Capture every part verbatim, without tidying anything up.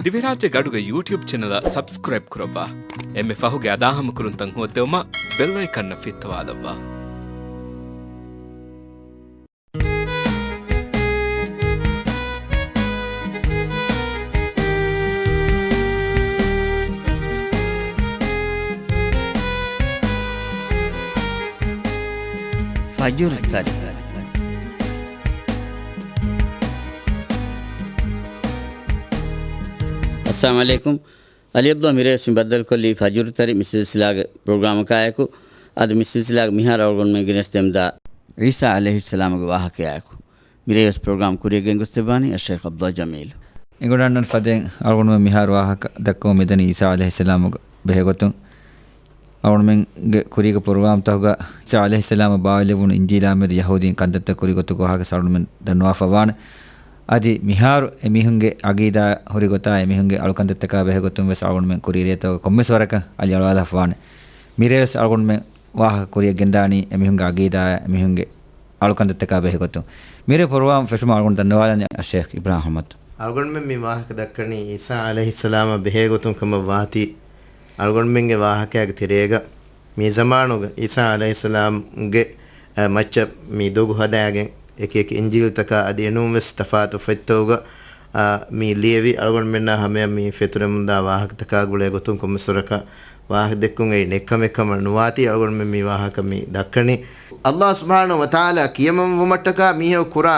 ދިވެހިރާއްޖޭގެ އަޑުގެ ޔޫޓިއުބް ޗެނަލަށް ސަބްސްކްރައިބް ކުރައްވާ. އެންމެ ފަހުގެ އަދާހަމަކުރުންތައް ހޯއްދެވުމަށް ބެލް އައިކަންއަށް ފިއްތަވާލައްވާ. ފަޖުރު ތަރި. އައްސަލާމު ޢަލައިކުމް. އަލީ ޢަބްދުﷲ މިރޭވެސް މި ބައްދަލުކޮށްލީ ފަޖުރު ތަރި މި ސިލްސިލާގެ ޕްރޮގްރާމަކާއެކު. އަދި މި ސިލްސިލާގެ މިހާރު އަޅުގަނޑުމެން ގެނެސްދެމުންދާ ޢީސާ ޢަލައިހިއްސަލާމުގެ ވާހަކަޔާއެކު. މިރޭވެސް ޕްރޮގްރާމް ކުރިއަށް ގެންގޮސްދެއްވާނީ އައްޝައިޚް ޢަބްދުﷲ ޖަމީލު. އެނގިވަޑައިގަންނަވަން ފަދައިން އަޅުގަނޑުމެން މިހާރު ވާހަކަ ދައްކަމުން މިދަނީ ޢީސާ ޢަލައިހިއްސަލާމުގެ ބެހޭގޮތުން. އަޅުގަނޑުމެންގެ ކުރީގެ ޕްރޮގްރާމްތަކުގަ ޢީސާ ޢަލައިހިއްސަލާމަށް ބާވައިލެވުނު އިންޖީލާ މެދު ޔަހޫދީން ކަންތައްތައް ކުރިގޮތުގަ ވާހަކަ އަޅުގަނޑުމެން ދަންނަވާފަ ވާނެ. އަދި މިހާރު އެމީހުންގެ ޢަގީދާ ހުރި ގޮތާ އެމީހުންގެ އަޅުކަންތައްތަކާ ބެހޭގޮތުން ވެސް އަޅުގަނޑުމެން ކުރީ ރޭތަކުގަ ކޮންމެސް ވަރަކަށް އަލިއަޅުވާލާފަ ވާނެ. މިރޭވެސް އަޅުގަނޑުމެން ވާހަކަ ކުރިއަށް ގެންދާނީ އެމީހުންގެ ޢަގީދާއާ އެމީހުންގެ އަޅުކަންތައްތަކާ ބެހޭގޮތުން. މިރޭ ޕްރޮގްރާމް ފެށުމަށް އަޅުގަނޑު ދަންނަވާލަނީ އައްޝައިޚް އިބްރާހިމް އަޙްމަދު. އަޅުގަނޑުމެން މި ވާހަކަ ދައްކަނީ ޢީސާ ޢަލައިހިއްސަލާމަށް ބެހޭގޮތުން ކަމަށް ވާތީ، އަޅުގަނޑުމެންގެ ވާހަކައިގެ ތެރޭގަ މި ޒަމާނުގަ ޢީސާ ޢަލައިހިއްސަލާމްގެ، އަ، މައްޗަށް މި ދޮގު ހަދާގެން އެކި އެކި އިންޖީލްތަކާ އަދި އެނޫންވެސް ތަފާތު ފޮތްތަކުގަ، އަ، މި ލިޔެވި އަޅުގަނޑުމެންނާ ހަމަޔަށް މި ފެތުރެމުންދާ ވާހަކަތަކާ ގުޅޭ ގޮތުން ކޮންމެސް ވަރަކަށް ވާހަކަ ދެއްކުން އެއީ ނެއްކަމެއް ކަމަށް ނުވާތީ އަޅުގަނޑުމެން މި ވާހަކަ މި ދައްކަނީ. ﷲ ސުބްޙާނަހޫ ވަތަޢާލާ ކިޔަމަންވުމަށްޓަކާ މީހެއް ކުރާ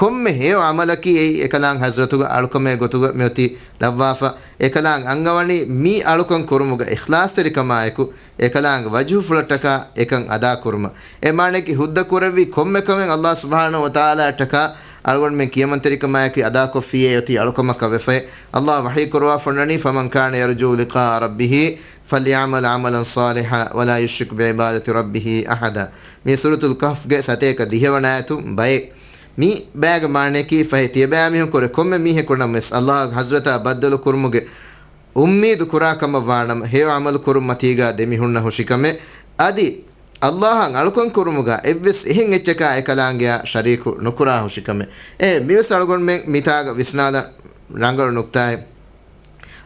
ކޮންމެ ހެޔޮ ޢަމަލަކީ އެއީ އެކަލާނގެ ޙަޟްރަތުގަ އަޅުކަމެއް ގޮތުގަ މިއޮތީ ލައްވާފަ، އެކަލާނގެ އަންގަވަނީ މި އަޅުކަން ކުރުމުގަ އިޚްލާޞްތެރިކަމާއެކު، އެކަލާނގެ ވަޖްހުފުޅަށްޓަކާ އެކަން އަދާކުރުމަށް. އެ މާނައަކީ ހުއްދަ ކުރެއްވި ކޮންމެ ކަމެއް ﷲ ސުބްޙާނަހޫ ވަތަޢާލާއަށްޓަކާ އަޅުގަނޑުމެން ކިޔަމަންތެރިކަމާއެކީ އަދާކޮށްފިއޭ އޮތީ އަޅުކަމަކަށް ވެފައި. ﷲ ވަޙީ ކުރައްވާފަ އޮންނަނީ، فمن كان يرجو لقاء ربه فليعمل عملا صالحا ولا يشرك بعبادة ربه أحدا. މީ ސޫރަތުލް ކަހްފްގެ ސަތޭކަ ދިހަވަނަ އާޔަތު ބައެއް. މި ބައިގެ މާނައަކީ ފަހެ ތިޔަބައިމީހުން ކުރެ ކޮންމެ މީހަކު ނަމަވެސް ﷲ ގެ ޙަޟްރަތާ ބައްދަލު ކުރުމުގެ އުއްމީދު ކުރާ ކަމަށް ވާނަމަ، ހެޔޮ ޢަމަލު ކުރުން މަތީގާ ދެމިހުންނަ ހުށިކަމެއް، އަދި ﷲ އަށް އަޅުކަން ކުރުމުގާ އެއްވެސް އެހެން އެއްޗަކާ އެކަލާނގެއާ ޝަރީކު ނުކުރާ ހުށިކަމެއް. އެ މިވެސް އަޅުގަނޑުމެން މިތާގަ ވިސްނާލަން ރަނގަޅު ނުކްތާއެއް.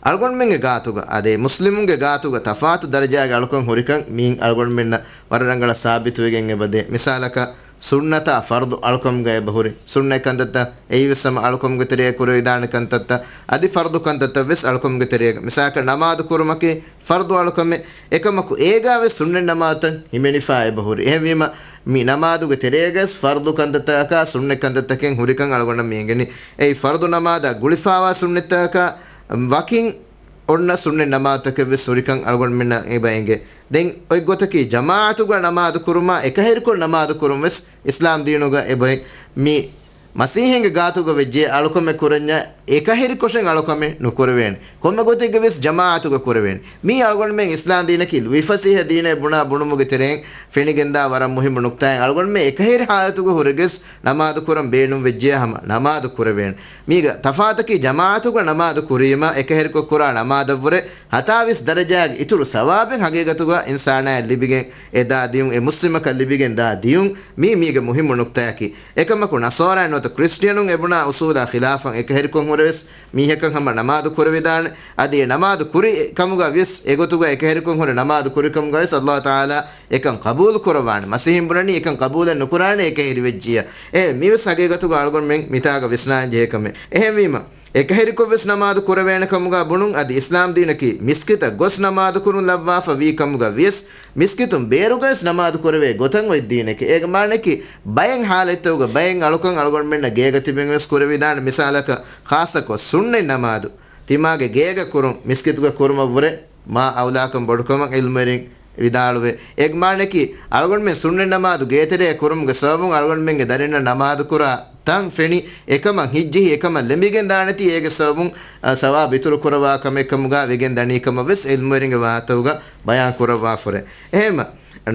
އަޅުގަނޑުމެންގެ ގާތުގަ، އަދި މުސްލިމުންގެ ގާތުގަ ތަފާތު ދަރަޖާގެ އަޅުކަން ހުރިކަން މީން އަޅުގަނޑުމެންނަށް ވަރަށް ރަނގަޅަށް ސާބިތުވެގެން އެބަދޭ. މިސާލަކަށް، ސުންނަތާ ފަރްޟު އަޅުކަމުގަ އެބަހުރި. ސުންނަތް ކަންތައްތައް އެއީވެސް ހަމަ އަޅުކަމުގެ ތެރޭގަ ކުރެވިދާނެ ކަންތައްތައް، އަދި ފަރްޟު ކަންތައްތައް ވެސް އަޅުކަމުގެ ތެރޭގަ. މިސާލަކަށް ނަމާދު ކުރުމަކީ ފަރްޟު އަޅުކަމެއް. އެކަމަކު އޭގާވެސް ސުންނަތް ނަމާދުތައް ހިމެނިފާ އެބަހުރި. އެހެންވީމަ، މި ނަމާދުގެ ތެރޭގަވެސް ފަރްޟު ކަންތައްތަކާ ސުންނަތް ކަންތައްތަކެއް ހުރިކަން އަޅުގަނޑަށް މި އެނގެނީ. އެއީ ފަރްޟު ނަމާދާ ގުޅިފާވާ ސުންނަތްތަކާ ވަކިން އޮންނަ ސުންނަތް ނަމާދުތަކެއްވެސް ހުރިކަން އަޅުގަނޑުމެންނަށް އެބަ އެނގޭ. ދެން އޮތް ގޮތަކީ ޖަމާޢަތުގަ ނަމާދު ކުރުމާ އެކަހެރިކޮށް ނަމާދު ކުރުން ވެސް އިސްލާމް ދީނުގަ އެބައޮތް. މި މަސީޙީންގެ ގާތުގަ ވެއްޖެ އަޅުކަމެއް ކުރަންޏާ އެކަހެރިކޮށެއް އަޅުކަމެއް ނުކުރެވޭނެ. ކޮންމެ ގޮތެއްގަވެސް ޖަމާޢަތުގަ ކުރެވޭނެ. މީ އަޅުގަނޑުމެން އިސްލާމް ދީނަކީ ލުއިފަސޭހަ ދީނެއް ބުނާ ބުނުމުގެ ތެރެއިން ފެނިގެންދާ ވަރަށް މުހިއްމު ނުކްތާއެއް. އަޅުގަނޑުމެން އެކަހެރި ޙާލަތުގަ ހުރެގެސް ނަމާދު ކުރަން ބޭނުން ވެއްޖެޔާ ހަމަ ނަމާދު ކުރެވޭނެ. މީގަ ތަފާތަކީ ޖަމާޢަތުގަ ނަމާދު ކުރީމަ އެކަހެރިކޮށް ކުރާ ނަމާދަށްވުރެ ހަތާވީސް ދަރަޖާގެ އިތުރު ސަވާބެއް ހަގީގަތުގަ އިންސާނާއަށް ލިބިގެން އެދާ ދިޔުން، އެ މުސްލިމަކަށް ލިބިގެން ދާ ދިޔުން، މީ މީގެ މުހިއްމު ނުކްތާއަކީ. އެކަމަކު ނަޞާރާއިން ނުވަތަ ކްރިސްޓިއަނުން އެބުނާ އުޞޫލާ ޚިލާފަށް އެކަހެރިކޮށް ހުރެވެސް މީހަކަށް ހަމަ ނަމާދު ކުރެވިދާނެ. އަދި އެ ނަމާދު ކުރި ކަމުގަ ވިޔަސް އެގޮތުގަ އެކަހެރިކޮށް ހުރެ ނަމާދު ކުރި ކަމުގަ ވިޔަސް ﷲ ތަޢާލާ އެކަން ޤަބޫލު ކުރައްވާނެ. މަސީޙީން ބުނަނީ އެކަން ޤަބޫލެއް ނުކުރާނެ އެކަހެރި ވެއްޖިއްޔާ. އެ މިވެސް ހަގީގަތުގަ އަޅުގަނޑުމެން މިތާގަ ވިސްނާން ޖެހޭ ކަމެއް. އެހެންވީމަ، އެކަހެރިކޮށްވެސް ނަމާދު ކުރެވޭނެ ކަމުގަ ބުނުން، އަދި އިސްލާމް ދީނަކީ މިސްކިތަށް ގޮސް ނަމާދު ކުރުން ލައްވާފަ ވީ ކަމުގަ ވިޔަސް، މިސްކިތުން ބޭރުގަވެސް ނަމާދު ކުރެވޭ ގޮތަށް އޮތް ދީނެކޭ. އޭގެ މާނައަކީ، ބައެއް ޙާލަތްތަކުގަ ބައެއް އަޅުކަން އަޅުގަނޑުމެންނަށް ގޭގަ ތިބެން ވެސް ކުރެވިދާނެ. މިސާލަކަށް، ޚާއްޞަކޮށް ސުންނަތް ނަމާދު ތިމާގެ ގޭގަ ކުރުން މިސްކިތުގަ ކުރުމަށްވުރެ މާ އައުލާކަން ބޮޑުކަމަށް ޢިލްމުވެރިން ވިދާޅުވޭ. އޭގެ މާނައަކީ، އަޅުގަނޑުމެން ސުންނަތް ނަމާދު ގޭތެރޭ ކުރުމުގެ ސަބަބުން އަޅުގަނޑުމެންގެ ދަރިންނަށް ނަމާދު ކުރާ ތަން ފެނި، އެކަމަށް ހިއްޖެހި، އެކަމަށް ލެނބިގެން ދާނެތީ، އޭގެ ސަބަބުން، އަ، ސަވާބު އިތުރު ކުރައްވާ ކަމެއް ކަމުގަ ވެގެން ދަނީ ކަމަށް ވެސް ޢިލްމުވެރިންގެ ވާހަކަތަކުގަ ބަޔާން ކުރައްވާފަ ހުރޭ. އެހެންމަ،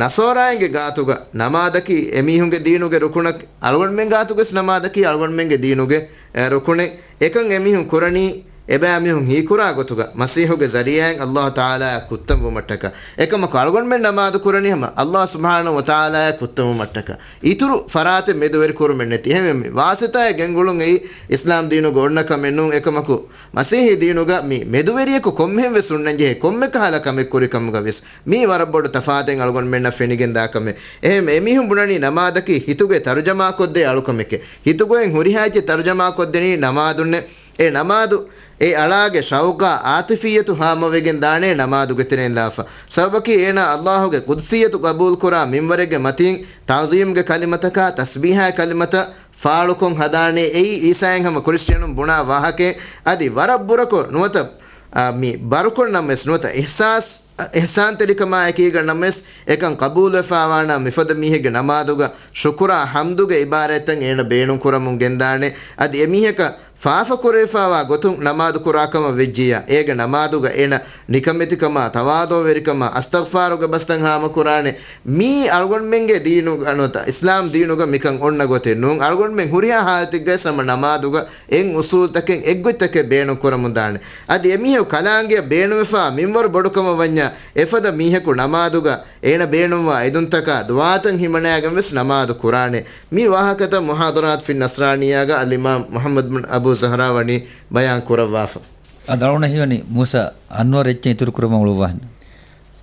ނަޞާރާއިންގެ ގާތުގަ ނަމާދަކީ އެމީހުންގެ ދީނުގެ ރުކުނަކީ، އަޅުގަނޑުމެން ގާތުގަސް ނަމާދަކީ އަޅުގަނޑުމެންގެ ދީނުގެ، އެ، ރުކުނެއް. އެކަން އެމީހުން ކުރަނީ އެބައިމީހުން ހީކުރާ ގޮތުގަ މަސީހުގެ ޒަރީޢާއިން ﷲ ތަޢާލާއަށް ކުއްތަންވުމަށްޓަކާ، އެކަމަކު އަޅުގަނޑުމެން ނަމާދު ކުރަނީ ހަމަ ﷲ ސުބްޙާނަހޫ ވަތަޢާލާއަށް ކުއްތަންވުމަށްޓަކާ. އިތުރު ފަރާތެއް މެދުވެރި ކުރުމެއް ނެތި. އެހެންވެ، މި ވާސިޠާއެއް ގެންގުޅުން އެއީ އިސްލާމް ދީނުގަ އޮންނަ ކަމެއް ނޫން. އެކަމަކު، މަސީޙީ ދީނުގަ މި މެދުވެރިޔަކު ކޮންމެހެން ވެސް ހުންނަންޖެހޭ ކޮންމެ ކަހަލަ ކަމެއް ކުރި ކަމުގަ ވެސް މީ ވަރަށް ބޮޑު ތަފާތެއް އަޅުގަނޑުމެންނަށް ފެނިގެންދާ ކަމެއް. އެހެން އެމީހުން ބުނަނީ ނަމާދަކީ ހިތުގެ ތަރުޖަމާކޮށްދޭ އަޅުކަމެކޭ. ހިތުގައި ހުރިހާ އެއްޗެއް ތަރުޖަމާކޮށްދެނީ ނަމާދުންނޭ. އެ ނަމާދު އެ އަޅާގެ ޝައުޤާ އާތިފިއްޔަތު ހާމަވެގެން ދާނޭ ނަމާދުގެ ތެރެއިން ލާފަ. ސަބަބަކީ އޭނާ ﷲގެ ޤުދްސިއްޔަތު ޤަބޫލުކުރާ މިންވަރެއްގެ މަތީން ތަޢުޒީމްގެ ކަލިމަތަކާ، ތަސްބީޙާ ކަލިމަތައް ފާޅުކޮށް ހަދާނޭ. އެއީ އީސާއިން ހަމަ ކްރިސްޓިއަނުން ބުނާ ވާހަކައެއް. އަދި ވަރަށް ބުރަކޮށް ނުވަތަ، އާ، މި ބަރުކޮށް ނަމަވެސް ނުވަތަ އިޙްސާސް، އިޙްސާންތެރިކަމާއެކީގަ ނަމަވެސް އެކަން ޤަބޫލުވެފާވާނަމަ މިފަދަ މީހެއްގެ ނަމާދުގަ ޝުކުރާ ޙަމްދުގެ އިބާރާތްތައް އޭނަ ބޭނުން ކުރަމުން ގެންދާނެ. އަދި އެމީހަކަށް ފާފަ ކުރެވިފާވާ ގޮތުން ނަމާދު ކުރާކަމަށް ވެއްޖިއްޔާ، އޭގެ ނަމާދުގަ އޭނަ ނިކަމެތިކަމާ، ތަވާޟުޢުވެރިކަމާ، އަސްތަޣްފާރުގެ ބަސްތައް ހާމަކުރާނެ. މީ އަޅުގަނޑުމެންގެ ދީނުގަ ނުވަތަ އިސްލާމް ދީނުގަ މިކަން އޮންނަ ގޮތެއް ނޫން. އަޅުގަނޑުމެން ހުރިހާ ޙާލަތެއްގައި ހަމަ ނަމާދުގަ އެއް އުޞޫލުތަކެއް އެއްގޮތްތަކެއް ބޭނުން ކުރަމުން ދާނެ. އަދި އެމީހަކު ކަލާނގެއަށް ބޭނުންވެފާ މިންވަރު ބޮޑުކަމަށް ވަންޏާ، އެފަދަ މީހަކު ނަމާދުގަ އޭނަ ބޭނުންވާ އެދުންތަކާ ދުޢާތައް ހިމަނައިގެން ވެސް ނަމާދު ކުރާނެ. މި ވާހަކަތައް މުޙާޟަރާތު ފި ނަޞްރާނިއްޔާގަ އަލްއިމާމް މުޙައްމަދު ބިން އަބޫ ޒަހްރާ ވަނީ ބަޔާން ކުރައްވާފަ. އަދި އަޅުގަނޑަށް ހީވަނީ މޫސާ އަންވަރު އެއްޗެއް އިތުރު ކުރަމުން އުޅުއްވާނެ.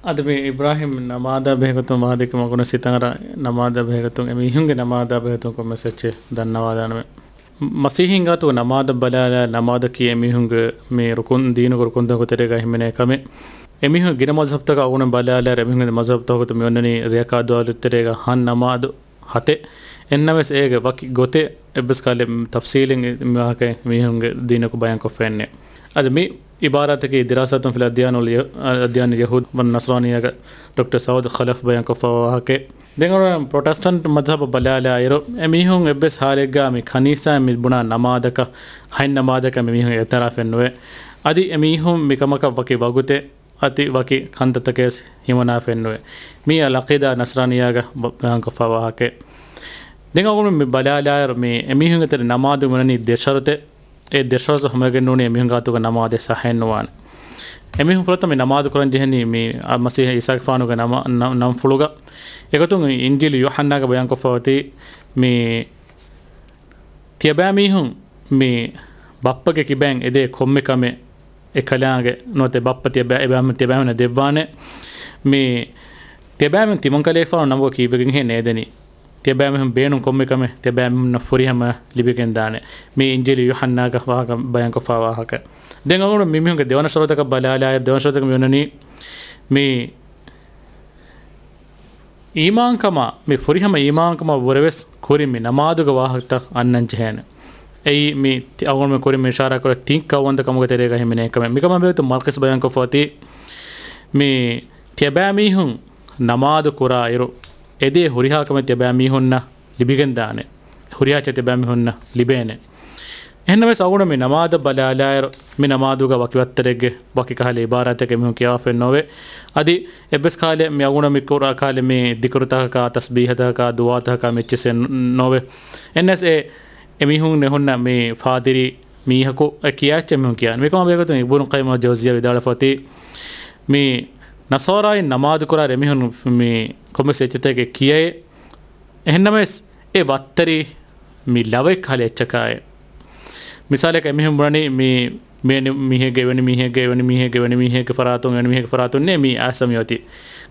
އަދި މި އިބްރާހިމް ނަމާދާ ބެހޭގޮތުން ވާދެއްކަމަށް ގުނަ ސިތަނގަރ ނަމާދާ ބެހޭގޮތުން އެމީހުންގެ ނަމާދާ ބެހޭގޮތުން ކޮންމެސް އެއްޗެއް ދަންނަވާލާނަމޭ. މަސީޙީން ގާތުގަ ނަމާދަށް ބަލާލާ ނަމާދަކީ އެމީހުންގެ މި ރުކުން، ދީނުގެ ރުކުންތަކުގެ ތެރޭގަ ހިމެނޭ ކަމެއް. އެމީހުން ގިނަ މަޒްހަބްތަކަށް އަޅުގަނޑު ބަލާލާއިރު އެމީހުންގެ މަޒްހަބްތަކުގަ މި އޮންނަނީ ރެޔަކާ ދުވާލު ތެރޭގަ ހަން ނަމާދު ހަތެއް. އެހެންނަމަވެސް އޭގެ ވަކި ގޮތެއް އެއްވެސް ކަހަލަ ތަފްސީލެއް މި ވާހަކައިން މީހުންގެ ދީނަކު ބަޔާން ކޮށްފައެއްނެއް. އަދި މި އިބާރާތަކީ ދިރާސާތުން ފިލައްދިޔާނުލް ޔަ-، އަދްޔާނި ޔަހޫދް ވަން ނަޞްރާނިއްޔާގަ ޑޮކްޓަރ ސައޫދު ޚަލަފް ބަޔާންކޮށްފައިވާ ވާހަކައެއް. ދެން އަޅުގަނޑު ޕްރޮޓެސްޓަންޓް މަޒްހަބަށް ބަލާލާއިރު، އެމީހުން އެއްވެސް ހާލެއްގަ މި ކަނީސާއިން މި ބުނާ ނަމާދަކަށް، ހަތް ނަމާދަކަށް މި މީހުން އިޢުތިރާފެއްނުވޭ. އަދި އެމީހުން މިކަމަކަށް ވަކި ވަގުތެއް، އަދި ވަކި ކަންތައްތަކެއް ވެސް ހިމަނާފައެއްނުވޭ. މީ އަލްޢަޤީދާ ނަޞްރާނިއްޔާގަ ބަ-، ބަޔާންކޮށްފައިވާ ވާހަކައެއް. ދެން އަޅުގަނޑު މި ބަލާލާއިރު، މި އެމީހުންގެ ތެރެ ނަމާދު މި އޮންނަނީ ދެ ޝަރުޠެއް. އެ ދެ ޝަރުޠު ހަމަވެގެން ނޫނީ އެމީހުން ގާތުގަ ނަމާދެއް ޞައްޙައެއްނުވާނެ. އެމީހުން ފުރަތަމަ މި ނަމާދު ކުރަން ޖެހެނީ މި މަސީޙަށް އީސާގެފާނުގެ ނަމަ-، ނަ-، ނަންފުޅުގަ. އެގޮތުން އިންޖީލު ޔޫޙަންނާގަ ބަޔާންކޮށްފައި އޮތީ މި ތިޔަބައިމީހުން މި ބައްޕަގެ ކިބައިން އެދޭ ކޮންމެ ކަމެއް އެކަލާނގެ ނުވަތަ ބައްޕަ ތިޔަބައި-، އެބައިމީހުން ތިޔަބައިމީހުންނަށް ދެއްވާނެ. މި ތިޔަބައިމީހުން ތިމަންކަލޭގެފާނު ނަމުގަ ކީއްވެގެންހޭ ނޭދެނީ. ތިޔަބައިމީހުން ބޭނުން ކޮންމެ ކަމެއް ތިޔަބައިމީހުންނަށް ފުރިހަމަ ލިބިގެންދާނެ. މި އިންޖީލު ޔޫޙަންނާގަ ވާހަކަ ބަޔާންކޮށްފައި ވާހަކަ. ދެން އަޅުގަނޑު މި މީހުންގެ ދެވަނަ ޝަރުޠަކަށް ބަލާލާއިރު، ދެވަނަ ޝަރުޠަކަށް މި އޮންނަނީ މި އީމާންކަމާ، މި ފުރިހަމަ އީމާންކަމާ ވުރެވެސް ކުރިން މި ނަމާދުގެ ވާހަކަތައް އަންނަން ޖެހޭނެ. އެއީ މި ތި-، އަޅުގަނޑުމެން ކުރިން މި އިޝާރާ ކުރެއްވި ތިން ކައުވަންދަ ކަމުގެ ތެރޭގަ ހިމެނޭ ކަމެއް. މިކަމާ ބެހޭގޮތުން މަލްޤިސް ބަޔާންކޮށްފައި އޮތީ މި ތިޔަބައިމީހުން ނަމާދު ކުރާއިރު އެދޭ ހުރިހާ ކަމެއް ތިޔަބައިމީހުންނަށް ލިބިގެންދާނެ. ހުރިހާ އެއްޗެއް ތިޔަބައިމީހުންނަށް ލިބޭނެ. އެހެންނަމަވެސް އަޅުގަނޑު މި ނަމާދަށް ބަލާލާއިރު، މި ނަމާދުގަ ވަކި ވައްތަރެއްގެ ވަކި ކަހަލަ އިބާރާތެއް އެމީހުން ކިޔާފައެއް ނޯވޭ. އަދި އެއްވެސް ކަހަލަ މި އަޅުގަނޑު މި ކުރާ ކަހަލަ މި ޛިކުރުތަކަކާ، ތަސްބީޙަތަކަކާ، ދުޢާތަކަކާ މި އެއްޗިއްސެއް ނޯވޭ. އެހެންނަމަވެސް އެ އެމީހުން ނެހުންނަ މި ފާދިރީ މީހަކު އެ ކިޔާ އެއްޗެއް އެމީހުން ކިޔާނެ. މިކަމާ ބެހޭގޮތުން އިބްނު ޤައްޔިމް އަލް ޖައުޒިއްޔާ ވިދާޅުވެފައި އޮތީ މި ނަޞާރާއިން ނަމާދު ކުރާ އެމީހުން މި ކޮންމެސް އެއްޗެއްތަކެއް ކިޔައޭ. އެހެންނަމަވެސް، އެ ވައްތަރީ މި ލަވައެއް ކަހަލަ އެއްޗަކާއޭ. މިސާލަކަށް އެމީހުން ބުނަނީ މި، މި އެނި-، މީހެއްގެ އެވެނި މީހެއްގެ އެވެނި މީހެއްގެ އެވެނި މީހެއްގެ ފަރާތުން އެވެނި މީހެއްގެ ފަރާތުން ނޭ މި އައިސް މި އޮތީ.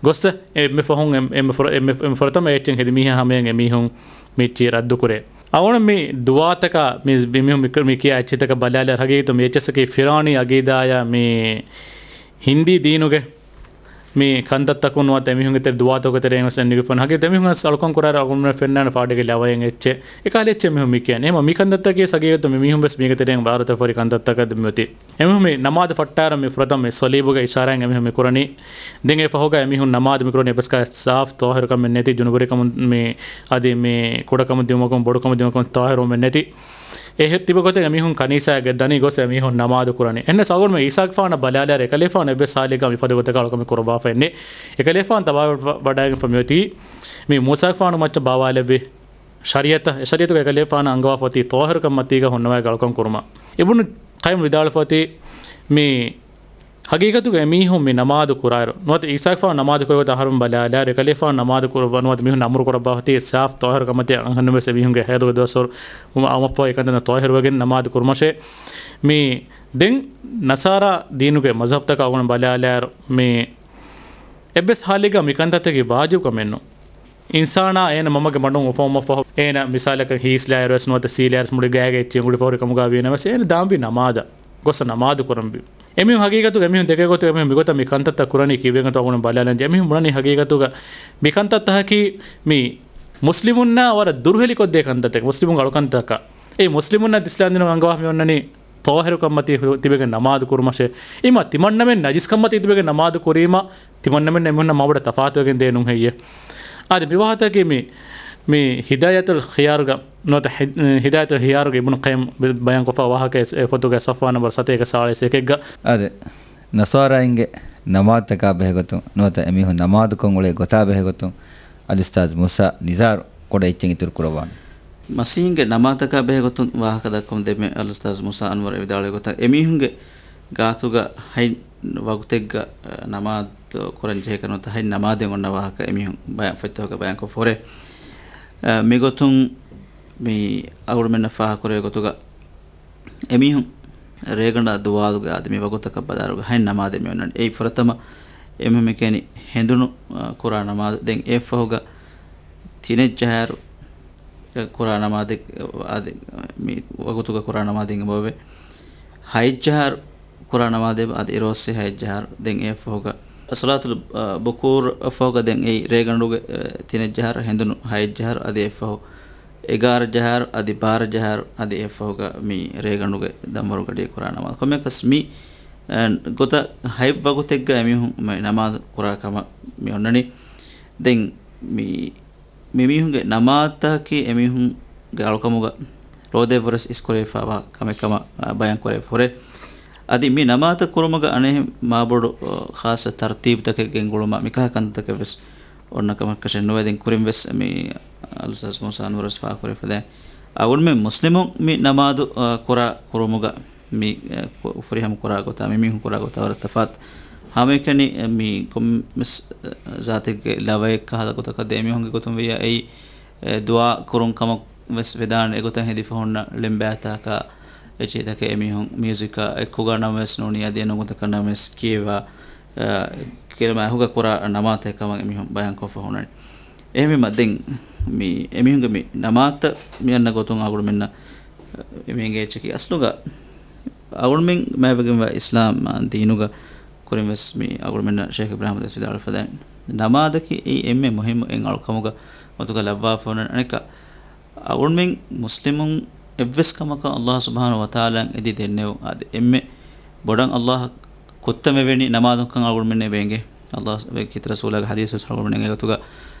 ގޮއްސަ އެންމެ ފަހުން އެން-، އެންމެ ފުރަ-، އެންމެ، އެންމެ ފުރަތަމަ އެއްޗެއް ހެދި މީހާ ހަމަޔަށް އެމީހުން މި އެއްޗިހި ރައްދު ކުރޭ. އަޅުގަނޑު މި ދުޢާތަކާ މި، މި މީހުން މި ކި-، މި ކިޔާ އެއްޗިތަކަށް ބަލާލާއިރު ހަގީގަތުން މި އެއްޗިއްސަކީ ފިރާނީ އަގީދާޔާ މި ހިންދީ ދީނުގެ މި ކަންތައްތަކުން ނުވަތަ އެމީހުންގެ ތެރެ ދުޢާތަކުގެ ތެރެއިން ވެސް އެންނެގެފަ ހަގީގަތުން އެމީހުން ވެސް އަޅުކަން ކުރާއިރު އަޅުގަނޑުމެންނަށް ފެންނާނެ ފާޑެއްގެ ލަވައެއް އެއްޗެއް. އެކަހަލަ އެއްޗެއް މީހުން މި ކިޔަނީ. އެހެންވީމަ މި ކަންތައްތަކަށް ވެސް މީގެ ތެރެއިން ވާރުތަފާރި ކަންތައްތަކަށް މި އޮތީ. އެމީހުން މި ނަމާދު ފައްޓާއިރު މި ފުރަތަމަ މި ޞަލީބުގެ އިޝާރާތް އެމީހުން މި ކުރަނީ. ދެން އެ ފަހުގަ އެމީހުން ނަމާދު މި ކުރަނީ އެއްވެސް ކަހަލަ ސާފް ޠާހިރުކަމެއް ނެތި ޖުނުބުވެރިކަމުން މި އަދި މި ކުޑަކަމަށް ދިއުމަކުން ބޮޑުކަމަށް ދިއުމަކުން ޠާހިރުވުމެއް ނެތި. އެ ހެ-، ތިބި ގޮތެއް އެމީހުން ކަނީސާއަށް ދަނީ ގޮސް އެމީހުން ނަމާދު ކުރަނީ. އެހެންނަމަވެސް އަޅުގަނޑު މި އީސާގެފާނަށް ބަލާލާއިރު އެކަލޭފާނު އެއްވެސް ހާލެއްގަ މިފަދަ ގޮތަކަށް އަޅުކަމެއް ކުރައްވާފައެއް ނެތް. އެކަލޭފާނު ތަބާވަޑައިގެންފަ މިއޮތީ މި މޫސާގެފާނު މައްޗަށް ބާވާލެއްވި ޝަރީޢަތަށް، އެ ޝަރީޢަތުގަ އެކަލޭފާނަށް އަންގަވާފަ އޮތީ ޠާހިރުކަން މަތީގަ ހުންނަވައިގެން އަޅުކަން ކުރުމަށް. އިބްނު ޤައިމް ވިދާޅުފަތި މި ހަގީގަތުގަ އެމީހުން މި ނަމާދު ކުރާއިރު، ނުވަތަ އީސާގެފާނު ނަމާދު ކުރި ގޮތަށް އަހަރުމެން ބަލާލާއިރު، އެކަލޭގެފާނު ނަމާދު ކުރައްވާ، ނުވަތަ މީހުން އަމުރު ކުރައްވާފަތި ސާފު ޠާހިރުކަންމަތި އަންހެނުންވެސް އެމީހުންގެ ހައިޟުގެ ދުވަސްވަރު އައުމަށްފަހު އެކަންތައް ޠާހިރުވެގެން ނަމާދު ކުރުމަށޭ. މި ދެން ނަޞާރާ ދީނުގެ މަޒްހަބްތަކަށް އަޅުގަނޑު ބަލާލާއިރު، މި އެއްވެސް ހާލެއްގަ މި ކަންތައްތަކީ ވާޖިބު ކަމެއް ނޫން. އިންސާނާ އޭނަ މަންމަގެ މަޑުން އުފައުމަށްފަހު، އޭނަ މިސާލަކަށް ހީސްލާއިރުވެސް ނުވަތަ ސީލާއިރުވެސް މުޅި ގާގަ އެއްޗެއް އުނގުޅިފަ ހުރި ކަމުގަ ވީނަމަވެސް، އޭނަ ދާންވީ ނަމާދަށް ގޮސް ނަމާދު ކުރަންވީ. އެމީހުން ހަގީގަތުގަ އެމީހުން ދެކޭ ގޮތުގަ އެމީހުން މިގޮތަށް މި ކަންތައްތައް ކުރަނީ ކީއްވެގެންތޯ އަޅުގަނޑު ބަލާލަން. އެމީހުން ބުނަނީ ހަގީގަތުގަ މި ކަންތައްތަކަކީ މި މުސްލިމުންނާ ވަރަށް ދުރުހެލިކޮށްދޭ ކަންތައްތަކެއް، މުސްލިމުންގެ އަޅުކަންތަކަށް. އެ މުސްލިމުންނަށް އިސްލާމްދީނުގަ އަންގަވާފަ މި އޮންނަނީ ޠާހިރުކަންމަތީ ހު-، ތިބެގެން ނަމާދު ކުރުމަށޭ. އިމާ ތިމަންނަމެން ނަޖިސްކަންމަތީ ތިބެގެން ނަމާދު ކުރީމަ، ތިމަންނަމެން އެމީހުންނަށް މާބޮޑަށް ތަފާތުވެގެން ދޭ ނޫން ހެއްޔޭ؟ އާދެ، މި ވާހަކައަކީ މި، މި ހިދާޔަތުލް ޚިޔާރުގަ ނުވަތަ ހި-، ހިދާޔަތުލް ޚިޔާރުގަ އިބްނު ޤައްޔިމް ބަ-، ބަޔާންކޮށްފަ ވާހަކަ އެ ފޮތުގަ ޞަފްޙާ ނަންބަރު ސަތޭކަ ސާޅީސް އެކެއްގަ. އާދެ، ނަޞާރާއިންގެ ނަމާދުތަކާ ބެހޭގޮތުން ނުވަތަ އެމީހުން ނަމާދުކޮށް އުޅޭ ގޮތާ ބެހޭގޮތުން އަލްއުސްތާޛު މޫސާ ނިޒާރު ކުޑަ އެއްޗެއް އިތުރު ކުރައްވާނެ. މަސީހުންގެ ނަމާދުތަކާ ބެހޭގޮތުން ވާހަކަ ދައްކަމުން ދެންމެ އަލްއުސްތާޛު މޫސާ އަންވަރު އެ ވިދާޅުވި ގޮތަށް، އެމީހުންގެ ގާތުގަ ހަތް ވަގުތެއްގަ، އަ، ނަމާދު ކުރަން ޖެހޭކަން ނުވަތަ ހަތް ނަމާދެއް އޮންނަ ވާހަކަ އެމީހުން ބަޔާން ފޮތްތަކުގަ ބަޔާންކޮށްފަ ހުރޭ. އަ، މިގޮތުން މި އަޅުގަނޑުމެންނަށް ފާހަގަކުރެވޭ ގޮތުގަ އެމީހުން ރޭގަނޑާ ދުވާލުގެ އާދެ މި ވަގުތަކަށް ބަލާއިރުގަ ހަތް ނަމާދެއް މި އޮންނަނީ. އެއީ ފުރަތަމަ އެމީހުން މި ކިޔަނީ ހެނދުނު، އަ، ކުރާ ނަމާދު. ދެން އެއަށްފަހުގަ ތިނެއްޖަހާއިރު، އެ، ކުރާ ނަމާދެއް، އަ، އާދެ، މި ވަގުތުގަ ކުރާ ނަމާދެއް އެބަވޭ. ހައެއްޖަހާއިރު ކުރާ ނަމާދެއް އަދި އިރުއޮއްސެ ހައެއްޖަހާއިރު. ދެން އެއަށްފަހުގަ ޞަލާތުލް، އަ، ބުކޫރު އަށްފަހުގަ ދެން އެއީ ރޭގަނޑުގެ، އަ، ތިނެއްޖަހާއިރު ހެނދުނު ހައެއްޖަހާއިރު އަދި އެއަށްފަހު އެގާރަ ޖަހާއިރު އަދި ބާރަ ޖަހާއިރު އަދި އެއަށްފަހުގަ މި ރޭގަނޑުގެ ދަންވަރުގަޑިއަށް ކުރާ ނަމާދު. ކޮންމެއަކަސް މި، އަ، ގޮތަށް ހަތް ވަގުތެއްގަ އެމީހުން މި ނަމާދު ކުރާ ކަމަށް މި އޮންނަނީ. ދެން މި، މި މީހުންގެ ނަމާދުތަކަކީ އެމީހުންގެ އަޅުކަމުގަ ރޯދައެއްވުރެސް އިސްކުރެވިފައިވާ ކަމެއް ކަމަށް، އަ، ބަޔާން ކުރެވިފަ ހުރޭ. އަދި މި ނަމާދު ކުރުމުގަ އަނެއް މާބޮޑު، އަ، ޚާއްޞަ ތަރުތީބުތަކެއް ގެންގުޅުމާ މިކަހަލަ ކަންތައްތަކެއްވެސް އޮންނަ ކަމަކަށެއް ނުވޭ. ދެން ކުރިންވެސް މި އަލްއުސްތާޛު މޫސާ އަންވަރުވެސް ފާހަގަކުރެވިފަ ދެން އަޅުގަނޑުމެން މުސްލިމުން މި ނަމާދު، އަ، ކުރާ ކުރުމުގަ މި، އަ، ކު-، ފުރިހަމަ ކުރާ ގޮތާ މި މީހުން ކުރާ ގޮތާ ވަރަށް ތަފާތު. ހަމައެކަނި، އަ، މި ކޮންމެސް، އަ، ޒާތެއްގެ ލަވައެއް ކަހަލަ ގޮތަކަށް ދޭ މީހުންގެ ގޮތުން ވިއްޔާ އެއީ، އެ، ދުޢާ ކުރުން ކަމަށް ވެސް ވެދާނެ. އެގޮތަށް ހެދިފަ ހުންނަ ޅެންބާތަކާ އެއްޗެހިތަކެއް އެމީހުން މިއުޒިކާ އެއްކުގަ ނަމަވެސް ނޫނީ އަދި އެނޫން ގޮތަކަށް ނަމަވެސް ކިޔެވާ، އަ، ކެލިމާ އެކުގަ ކުރާ ނަމާދުތަކެއް ކަމަށް އެމީހުން ބަޔާންކޮށްފަ ހުންނަނީ. އެހެންވީމަ ދެން މި އެމީހުންގެ މި ނަމާދުތައް މި އަންނަ ގޮތުން އަޅުގަނޑުމެންނަށް އެ، މީގެ އެއްޗަކީ އަސްލުގަ އަޅުގަނޑުމެން މާތްވެގެންވާ އިސްލާމް ދީނުގަ ކުރިންވެސް މި އަޅުގަނޑުމެންނަށް ޝޭޚް އިބްރާހިމް ދަސް ވިދާޅުވެފަ ދެން ނަމާދަކީ އެއީ އެންމެ މުހިއްމު އެއް އަޅުކަމުގަ މަތުގަ ލައްވާފަ ހުންނަން. އަނެއްކާ އަޅުގަނޑުމެން މުސްލިމުން އެއްވެސް ކަމަކަށް އައްލާހު ސުބްޙާނަހު ވަތަޢާލާއަށް އެދި ދެންނެވު އާދެ، އެންމެ ބޮޑަށް އައްލާހަށް ކުއްތަން ވެވެނީ ނަމާދުކަން އަޅުގަނޑުމެންނަށް އެބަ އެނގޭ. އައްލާހު ކީރިތި ރަސޫލާގެ ޙަދީޘް ވެސް އަޅުގަނޑުމެން އެނގޭ ގޮތުގަ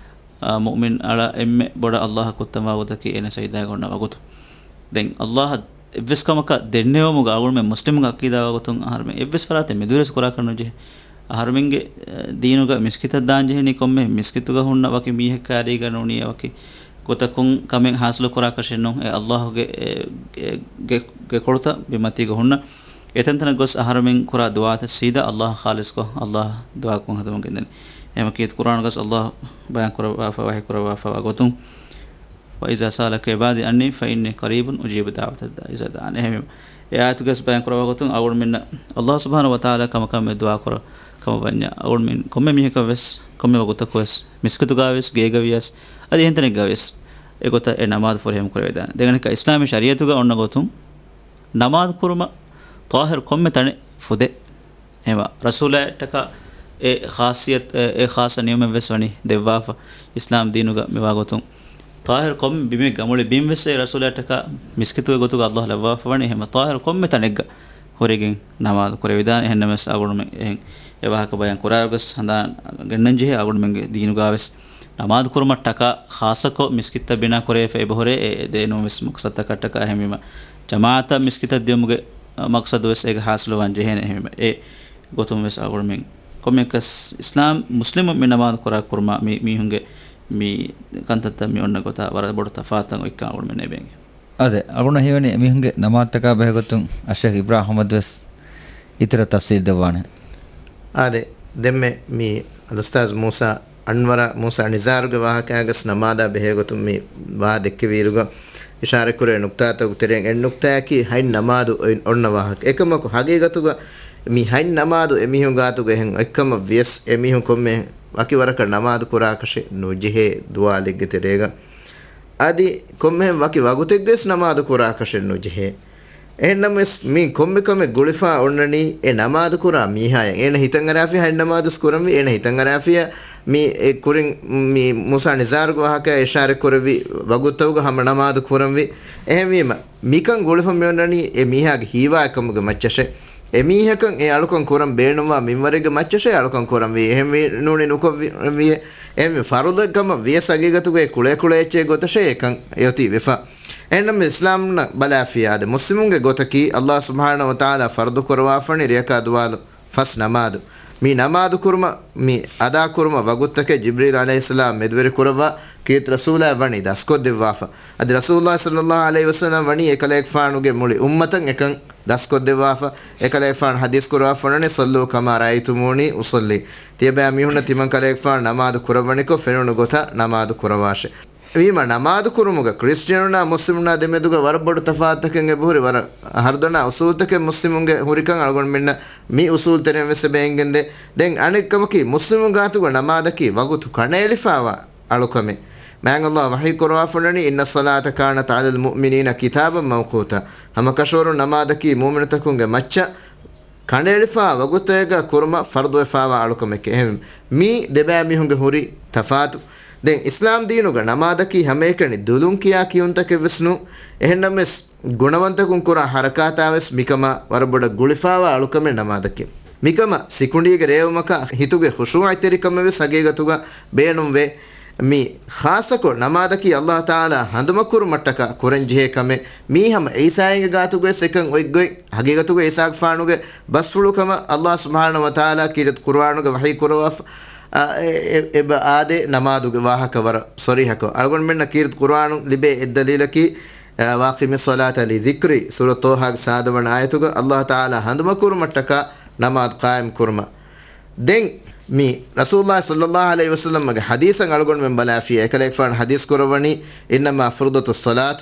އާ، މުއުމިން އަޅާ އެންމެ ބޮޑަށް އައްލާހަށް ކުއްތަންވާ ގޮތަކީ އޭނަ ސަޖިދާގަ ހުންނަ ވަގުތު. ދެން އައްލާހަށް އެއްވެސް ކަމަކަށް ދެންނެވުމުގަ އަޅުގަނޑުމެން މުސްލިމުންގެ ޢަޤީދާ ވާ ގޮތުން އަހަރުމެން އެއްވެސް ފަރާތެއް މެދުވެރިވެސް ކުރާކަށް ނުޖެހޭ. އަހަރުމެންގެ، އެ، ދީނުގަ މިސްކިތަށް ދާން ޖެހެނީ ކޮންމެ މިސްކިތުގަ ހުންނަ ވަކި މީހެއް ކައިރީގަ ނޫނީ ވަކި ގޮތަކުން ކަމެއް ޙާޞިލު ކުރާކަށެއް ނޫން. އެ އައްލާހުގެ، އެ، ގެ، ގެ، ގެކޮޅުތައް ބިމަތީގަ ހުންނަ އެތަންތަނަށް ގޮސް އަހަރުމެން ކުރާ ދުޢާތައް ސީދާ އައްލާހަށް ޚާލިޞްކޮށް، އައްލާހަށް ދުޢާކޮށް ހަދަމުން ގެންދަނީ. އެހެންވީމަ ކީރިތި ޤުރްއާނުގަސް އައްލާހު ބަޔާން ކުރައްވާފަ، ވަޙީ ކުރައްވާފަ ވާ ގޮތުން، "وإذا سألك عبادي عني فإني قريب أجيب دعوة الداع إذا دعان." އެހެންވީމަ، އެ އާޔަތުގަސް ބަޔާން ކުރައްވާ ގޮތުން އަޅުގަނޑުމެންނަށް އައްލާހު ސުބްޙާނަހު ވަތަޢާލާ ކަމަކަށް މި ދުޢާ ކުރާ ކަމަށް ވަންޏާ، އަޅުގަނޑުމެން ކޮންމެ މީހަކަށް ވެސް، ކޮންމެ ވަގުތަކު ވެސް، މިސްކިތުގަ ވެސް، ގޭގަ ވިޔަސް، އަދި އެހެންތަނެއްގަ ވިޔަސް، އެގޮތަށް އެ ނަމާދު ފުރިހަމަ ކުރެވިދާނެ. ދެން އަނެއްކާ އިސްލާމީ ޝަރީޢަތުގަ އޮންނަ ގޮތުން، ނަމާދު ކުރުމަށް ޠާހިރު ކޮންމެ ތަނެއް ފުދޭ. އެހެންވީމަ، ރަސޫލާއަށްޓަކާ އެ ޚާއްޞިއްޔަތު، އެ، އެ ޚާއްޞަ ނިޢުމަތްވެސް ވަނީ ދެއްވާފަ. އިސްލާމް ދީނުގަ މިވާ ގޮތުން، ޠާހިރު ކޮންމެ ބިމެއްގަ، މުޅި ބިންވެސް އެ ރަސޫލާއަށްޓަކާ މިސްކިތުގެ ގޮތުގަ އައްލާހު ލައްވާފަ ވަނީ. އެހެންވީމަ، ޠާހިރު ކޮންމެ ތަނެއްގަ ހުރެގެން ނަމާދު ކުރެވިދާނެ. އެހެންނަމަވެސް، އަޅުގަނޑުމެން އެ ވާހަކަ ބަޔާން ކުރާއިރުގަސް ހަނދާން ގެންނަން ޖެހޭ، އަޅުގަނޑުމެންގެ ދީނުގަ ވެސް ނަމާދު ކުރުމަށްޓަކާ ޚާއްޞަކޮށް މިސްކިތްތައް ބިނާ ކުރެވިފަ އެބަހުރޭ، އެ ދެނޫންވެސް މަޤްޞަދުތަކަށްޓަކާ. އެހެންވީމަ، ޖަމާޢަތަށް މިސްކިތަށް ދިޔުމުގެ މަޤްޞަދުވެސް އޭގަ ޙާޞިލުވާން ޖެހޭނެ. އެހެންވީމަ، އެ ގޮތުންވެސް އަޅުގަނޑުމެން ކޮންމެއަކަސް އިސްލާމް މުސްލިމުން މި ނަމާދު ކުރާ ކުރުމާ މި މީހުންގެ މި ކަންތައްތައް މި އޮންނަ ގޮތާ ވަރަށް ބޮޑު ތަފާތުތައް އޮތްކަން އަޅުގަނޑުމެންނަށް އެބައެނގޭ. އާދެ، އަޅުގަނޑަށް ހީވަނީ އެމީހުންގެ ނަމާދުތަކާ ބެހޭގޮތުން އައްޝައިޚް އިބްރާހިމް އަޙްމަދު ވެސް އިތުރަށް ތަފްސީލް ދެއްވާނެ. އާދެ، ދެންމެ މި އަލްއުސްތާޛް މޫސާ އަންވަރާ، މޫސާ ނިޒާރުގެ ވާހަކައިގަސް ނަމާދާ ބެހޭގޮތުން މި ވާ ދެއްކެވިއިރުގަ އިޝާރަތްކުރޭ ނުކްތާތަކުގެ ތެރެއިން އެއް ނުކްތާއަކީ ހަތް ނަމާދު އޮތް، އޮންނަ ވާހަކަ. އެކަމަކު ހަގީގަތުގަ މި ހަތް ނަމާދު އެމީހުން ގާތުގަ އެހެން އޮތްކަމަށް ވިޔަސް އެމީހުން ކޮންމެ ވަކި ވަރަކަށް ނަމާދު ކުރާކަށެއް ނުޖެހޭ ދުވާލެއްގެ ތެރޭގަ. އަދި ކޮންމެހެން ވަކި ވަގުތެއްގަވެސް ނަމާދު ކުރާކަށެއް ނުޖެހޭ. އެހެންނަމަވެސް، މި ކޮންމެ ކަމެއް ގުޅިފާ އޮންނަނީ އެ ނަމާދު ކުރާ މީހާޔަށް. އޭނަ ހިތަށް އަރާފިޔާ ހަތް ނަމާދުވެސް ކުރަންވީ، އޭނަ ހިތަށް އަރާފިޔާ މި އެ ކުރިން މި މޫސާ ނިޒާރުގެ ވާހަކައަށް އިޝާރަތް ކުރެއްވި ވަގުތުތަކުގަ ހަމަ ނަމާދު ކުރަންވީ. އެހެންވީމަ، މިކަން ގުޅިފަ މިއޮންނަނީ އެ މީހާގެ ހީވާ އެކަމުގެ މައްޗަށޭ. އެ މީހަކަށް އެ އަޅުކަން ކުރަން ބޭނުންވާ މިންވަރެއްގެ މައްޗަށޭ އަޅުކަން ކުރަންވީ. އެހެންވީ ނޫނީ ނުކޮށްވި، އެހެންވީ ފަރުޟެއް ކަމަށް ވިޔަސް ހަގީގަތުގައި ކުޅޭ ކުޅޭ އެއްޗެއް ގޮތަށޭ އެކަން އެއޮތީ ވެފަ. އެހެންނަމަ އިސްލާމްނަށް ބަލާފިޔާ އާދެ، މުސްލިމުންގެ ގޮތަކީ އައްލާހު ސުބްޙާނަހު ވަތަޢާލާ ފަރުޟު ކުރަވާފަނި ރެޔަކާ ދުވާލު ފަސް ނަމާދު. މި ނަމާދު ކުރުމަށް، މި އަދާ ކުރުމަށް ވަގުތުތަކެއް ޖިބްރީލް ޢަލައިހިއްސަލާމް މެދުވެރި ކުރައްވާ ކީރިތި ރަސޫލާ ވަނީ ދަސްކޮށްދެއްވާފަ. އަދި ރަސޫލުﷲ ޞައްލަﷲ ޢަލައިހި ވަސައްލަމް ވަނީ އެކަލޭގެފާނުގެ މުޅި އުއްމަތަށް އެކަން ދަސްކޮށްދެއްވާފަ. އެކަލޭގެފާނު ޙަދީޘް ކުރަވާފަ ވަނީ، "صلوا كما رأيتموني أصلي." ތިޔަބައިމީހުންނަށް ތިމަން ކަލޭގެފާނު ނަމާދު ކުރައްވަނިކޮށް ފެނުނު ގޮތަށް ނަމާދު ކުރަވާށެ. ވީމަ ނަމާދު ކުރުމުގަ ކްރިސްޓިއަނުނާ މުސްލިމުނާ ދެމެދުގަ ވަރަށް ބޮޑު ތަފާތުތަކެއް އެބަހުރި، ވަރަށް ހަރުދަނާ އުސޫލުތަކެއް މުސްލިމުންގެ ހުރިކަން އަޅުގަނޑުމެންނަށް މި އުސޫލު ތެރެއިން ވެސް އެބަ އެނގެންދޭ. ދެން އަނެއް ކަމަކީ، މުސްލިމުން ގާތުގަ ނަމާދަކީ ވަގުތު ކަނޑައެޅިފާވާ އަޅުކަމެއް. މާތް ﷲ ވަޙީ ކުރަވާފަ ވަނީ، "إن الصلاة كانت على المؤمنين كتابا موقوتا." ހަމަކަށަވަރުން ނަމާދަކީ މުއުމިނުތަކުންގެ މައްޗަށް ކަނޑައެޅިފާ ވަގުތެއްގަ ކުރުމަށް ފަރުޟުވެފާވާ އަޅުކަމެކޭ. އެހެން މީ ދެބައިމީހުންގެ ހުރި ތަފާތު. ދެން އިސްލާމް ދީނުގަ ނަމާދަކީ ހަމައެކަނި ދުލުން ކިޔާ ކިޔުންތަކެއް ވެސް ނޫން. އެހެންނަމަވެސް، ގުނަވަންތަކުން ކުރާ ޙަރަކާތާވެސް މިކަމާ ވަރަށް ބޮޑަށް ގުޅިފާވާ އަޅުކަމެއް ނަމާދަކީ. މިކަމަށް ސިކުނޑީގެ ރޭވުމަކާ ހިތުގެ ޚުޝޫޢަތްތެރިކަމެއް ވެސް ހަގީގަތުގަ ބޭނުންވޭ. މި ޚާއްޞަކޮށް ނަމާދަކީ ﷲ ތަޢާލާ ހަނދުމަކުރުމަށްޓަކާ ކުރަންޖެހޭ ކަމެއް. މީ ހަމަ ޢީސާއީގެ ގާތުގަވެސް އެކަން އޮތްގޮތް. ހަގީގަތުގަ ޢީސާގެފާނުގެ ބަސްފުޅު ކަމަށް ﷲ ސުބްޙާނަހު ވަތަޢާލާ ކީރިތި ޤުރުއާނުގަ ވަޙީ ކުރަވާފަ، އަ، އެ، އެ، އެބަ އާދޭ ނަމާދުގެ ވާހަކަ ވަރަށް ޞަރީޙަކޮށް. އަޅުގަނޑުމެންނަށް ކީރިތި ޤުރުއާނުން ލިބޭ އެއްދަލީލަކީ، އަ، "وأقم الصلاة لذكري" ސޫރަ ޠާހާގެ ސާދަވަނަ އާޔަތުގަ ﷲ ތަޢާލާ ހަނދުމަކުރުމަށްޓަކާ ނަމާދު ޤާއިމް ކުރުމަށް. ދެން މި ރަސޫލުﷲ ޞައްލަﷲ ޢަލައިހި ވަސައްލަމްގެ ޙަދީޘަށް އަޅުގަނޑުމެން ބަލާފިޔާ، އެކަލޭގެފާނު ޙަދީޘް ކުރައްވަނީ، "إنما فرضت الصلاة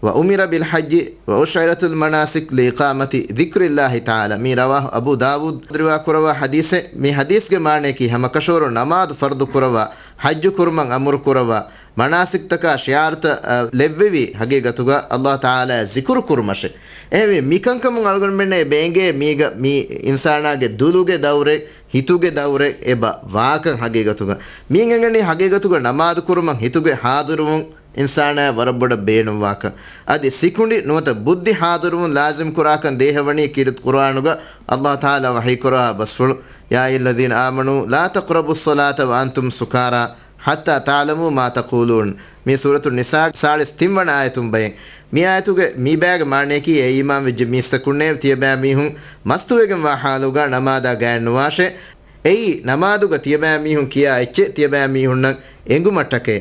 وأمر بالحج وأشرعت المناسك لإقامة ذكر الله تعالى." މީ ރަވާހު އަބޫ ދާވޫދު ރިވާ ކުރައްވާ ޙަދީޘެއް. މި ޙަދީޘްގެ މާނަޔަކީ، ހަމަކަށަވަރުން ނަމާދު ފަރުޟު ކުރައްވާ، ޙައްޖު ކުރުމަށް އަމުރު ކުރައްވާ، މަނާސިކްތަކާ ޝިޢާރުތައް، އަ، ލެއްވެވީ، ޙަޤީޤަތުގަ ﷲ ތަޢާލާ ޒިކުރު ކުރުމަށޭ. އެހެންވީ، މިކަންކަމުން އަޅުގަނޑުމެންނަށް އެބަ އެނގޭ މީގަ މި އިންސާނާގެ ދުލުގެ ދައުރެއް، ހިތުގެ ދައުރެއް އެބަ ވާކަން ޙަޤީޤަތުގަ. މީ އެނގެނީ ޙަޤީޤަތުގަ ނަމާދު ކުރުމަށް ހިތުގެ ޙާޟިރުވުން އިންސާނާއަށް ވަރަށް ބޮޑަށް ބޭނުންވާކަން. އަދި ސިކުނޑި ނުވަތަ ބުއްދި ޙާޟިރުވުން ލާޒިމް ކުރާކަން ދޭހަވަނީ ކީރިތި ޤުރުއާނުގަ ﷲ ތަޢާލާ ވަޙީ ކުރައްވާ ބަސްފުޅު، "يا أيها الذين آمنوا لا تقربوا الصلاة وأنتم سكارى حتى تعلموا ما تقولون." މީ ސޫރަތު ނިސާ ސާޅީސް ތިން ވަނަ އާޔަތުން ބައެއް. މި އާޔަތުގެ މި ބައިގެ މާނަޔަކީ، އޭ އީމާންވެއްޖެ މީސްތަކުންނޭ، ތިޔަބައިމީހުން މަސްތުވެގެންވާ ޙާލުގަ ނަމާދާ ގާތްނުވާށޭ. އެއީ، ނަމާދުގަ ތިޔަބައިމީހުން ކިޔާ އެއްޗެއް ތިޔަބައިމީހުންނަށް އެނގުމަށްޓަކައި.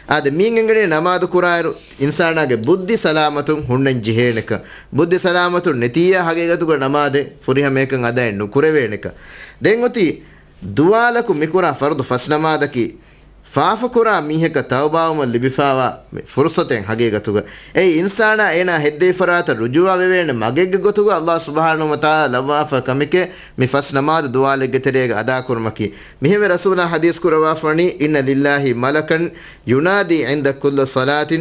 އާދެ، މީން އެނގެނީ ނަމާދު ކުރާއިރު އިންސާނާގެ ބުއްދި ސަލާމަތުން ހުންނަން ޖެހޭނެކަން. ބުއްދި ސަލާމަތުން ނެތިއްޔާ ހަގީގަތުގަ ނަމާދެއް ފުރިހަމައަކަށް އަދާއެއް ނުކުރެވޭނެކަން. ދެން އޮތީ ދުވާލަކު މިކުރާ ފަރުޟު ފަސް ނަމާދަކީ، ފާފަކުރާ މީހަކަށް ތައުބާވުމަށް ލިބިފާވާ މި ފުރުޞަތެއް ހަގީގަތުގަ. އެއީ އިންސާނާ އޭނާ ހެއްދެވި ފަރާތަށް ރުޖޫޢަވެވޭނެ މަގެއްގެ ގޮތުގަ ﷲ ސުބްޙާނަހު ވަތަޢާލާ ލައްވާފަ ކަމެކޭ މި ފަސް ނަމާދު ދުވާލެއްގެ ތެރޭގަ އަދާކުރުމަކީ. މިހެންވެ ރަސޫލާ ޙަދީޘް ކުރައްވާފަވަނީ، "إن لله ملكا ينادي عند كل صلاة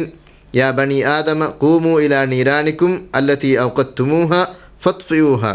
يا بني آدم قوموا إلى نيرانكم التي أوقدتموها فاطفئوها."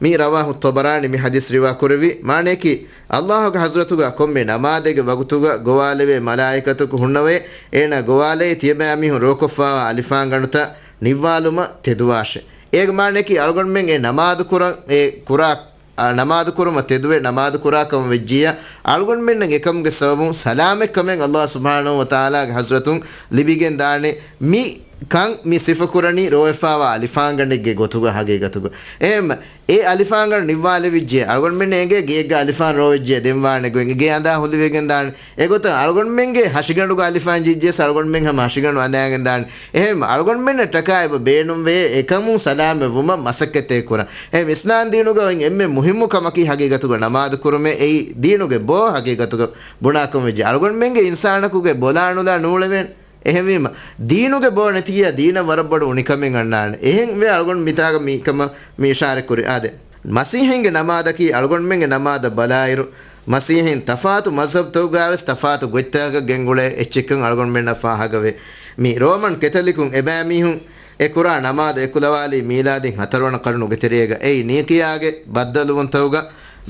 މީ ރަވާހު ޠަބަރާނީ މި ޙަދީޘް ރިވާ ކުރެއްވި. މާނަޔަކީ، ﷲ ގެ ޙަޟްރަތުގަ ކޮންމެ ނަމާދެއްގެ ވަގުތުގަ ގޮވާލެވޭ މަލާއިކަތަކު ހުންނަވައޭ، އޭނާ ގޮވާލައޭ ތިޔަބައިމީހުން ރޯކޮށްފާވާ އަލިފާންގަނޑުތައް ނިއްވާލުމަށް ތެދުވާށޭ. އޭގެ މާނަޔަކީ، އަޅުގަނޑުމެން އެ ނަމާދު ކުރަން، އެ ކުރާ އާ، ނަމާދު ކުރުމަށް ތެދުވެ ނަމާދު ކުރާކަމަށް ވެއްޖިއްޔާ، އަޅުގަނޑުމެންނަށް އެކަމުގެ ސަބަބުން ސަލާމަތްކަމެއް ﷲ ސުބްޙާނަހު ވަތަޢާލާގެ ޙަޟްރަތުން ލިބިގެން ދާނެ. މި ކަން މި ސިފަކުރަނީ ރޯވެފާވާ އަލިފާންގަނޑެއްގެ ގޮތުގަ ހަގީގަތުގަ. އެހެން އެ އަލިފާންގަނޑު ނިއްވާލެވިއްޖެ، އަޅުގަނޑުމެންނަށް އެނގޭ ގެއެއްގަ އަލިފާން ރޯވެއްޖެ ދެން ވާނެ ގޮތް. ގެ އަނދާ ހުލިވެގެން ދާނެ. އެގޮތަށް އަޅުގަނޑުމެންގެ ހަށިގަނޑުގަ އަލިފާން ޖެއްޖެސް އަޅުގަނޑުމެން ހަމަ ހަށިގަނޑު އަނދާގެން ދާނެ. އެހެން އަޅުގަނޑުމެންނަށް ޓަކާ އެބަ ބޭނުންވޭ އެކަމުން ސަލާމަތް ވުމަށް މަސައްކަތެއް ކުރަން. އެހެން އިސްލާމް ދީނުގަ އޮތް އެންމެ މުހިއްމު ކަމަކީ ހަގީގަތުގަ ނަމާދު ކުރުމޭ. އެއީ ދީނުގެ ބޯ ހަގީގަތުގަ ބުނާކަމަށް ވެއްޖެ. އަޅުގަނޑުމެންގެ އިންސާނަކުގެ ބޮލާނުލާ ނޫޅެވޭނެ. އެހެންވީމަ، ދީނުގެ ބޯ ނެތިއްޔާ ދީނަށް ވަރަށް ބޮޑު އުނިކަމެއް އަންނާނެ. އެހެންވެ އަޅުގަނޑު މިތާގަ މިކަމަށް މި އިޝާރަތްކުރި. އާދެ، މަސީހީންގެ ނަމާދަކީ އަޅުގަނޑުމެންގެ ނަމާދަށް ބަލާއިރު، މަސީހީން ތަފާތު މަޒްހަބްތަކުގަވެސް ތަފާތު ގޮތްތަކަކަށް ގެންގުޅޭ އެއްޗެއްކަން އަޅުގަނޑުމެންނަށް ފާހަގަވޭ. މި ރޯމަން ކެތަލިކުން އެބައިމީހުން އެ ކުރާ ނަމާދު އެކުލަވާލީ މީލާދީން ހަތަރުވަނަ ޤަރުނުގެ ތެރޭގަ. އެއީ ނިޔަތްގެ ބައްދަލުވުންތަކުގަ.